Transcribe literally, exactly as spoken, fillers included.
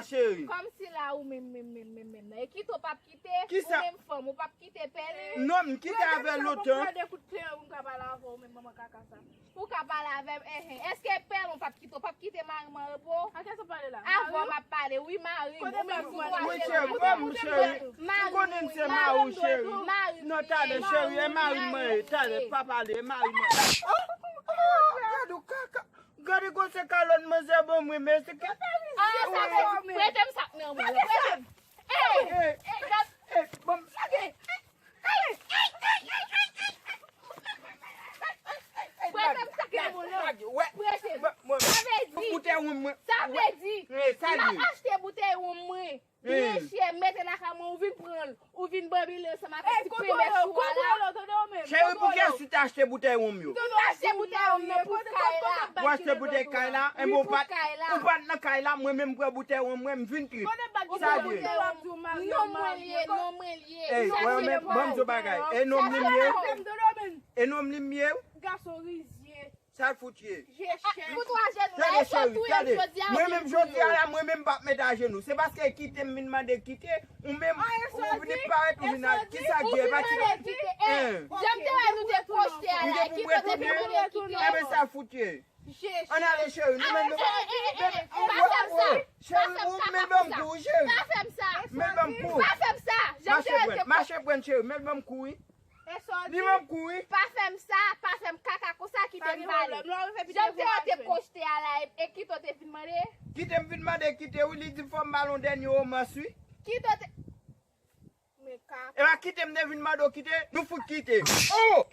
cheri. Kòmsi la ou menm, menm, menm, menm, menm nan. E Kito p ap kite, Kisa? Ou menm fanm, ou p ap kite pè li. Non, m kite avè l lontan. Mwen de kout kleren pou m ka pale avè w, menm manman kaka sa. Ou ka pale avè m, enhen. Èske pè l ou p ap kite, ou p ap kite mari m an repo? A kè sa pale la? Avè w m ap pale, wi, mari m. Ou menm sou Wi, cheri, mwen, m cheri. M konnen se mari w, cheri. Mari m. Non, talè, cheri, e mari m mwen ye. Talè, pa pale, e mari m mwen ye. Oh, oh, gade w kaka. Gade konsa kalòt manzè ban mwen, men se ke. Ah, sa vle di, prete m sa k nan men w. Prete m. Ey! Eh, eh, ban m. Prete m sa k nan men w. Prete m. Sa vle di. Boutèy wonm mwen. Sa vle di. Eh, sa Lè di. W achte boutèy wonm mwen. Li chè, mete lakay mwen, ou vin pran l. Ou vin banbile ansanm avèk ti pemè sou a la. Cheri, pou kiyès ou te achte boutèy wonm yo? M achte boutèy wonm nan pou kay la. Ou achte boutèy kay la? Enben ou pa t nan kay la, mwen menm m pran boutèy wonm mwen, m vin trip. Sa vre. Non mwen l ye, non mwen l ye. Ey, mwen menm, ban m di w bagay. E nonm li m ye? E nonm li m ye? Gason rizye. Sa l fout ye? Fout ou ajenou la, e sòti w ye jodi a. Mwen menm jodi a la, mwen menm m p ap met ajenou. Se paske Kite m vin mande Kite, ou menm ou vin parèt, ou vin al. Kisa k ye? E pa ti. Jan m te wè nou te poste a la, Kite te vin mande Kite. Enben sa l fout ye? Ann ale cheri, nou menm nou. Pa fè m sa. Cheri, ou met ban m kou, cheri. Pa fè m sa. Met ban m kou. Pa fè m sa. Jan m te wè nou te poste. Mache pran cheri, met ban m kou, wi. Li menm kou wi. Pa fè m sa, pa fè m kaka konsa, Kite m pale. Jan m te wè te poste a la, e Kito te vin mande. Kite m vin mande Kite wi, li di fò m ba l yon dènye womans wi. Kito te. Epa Kite m te vin mande w Kite, nou fout Kite. Oh!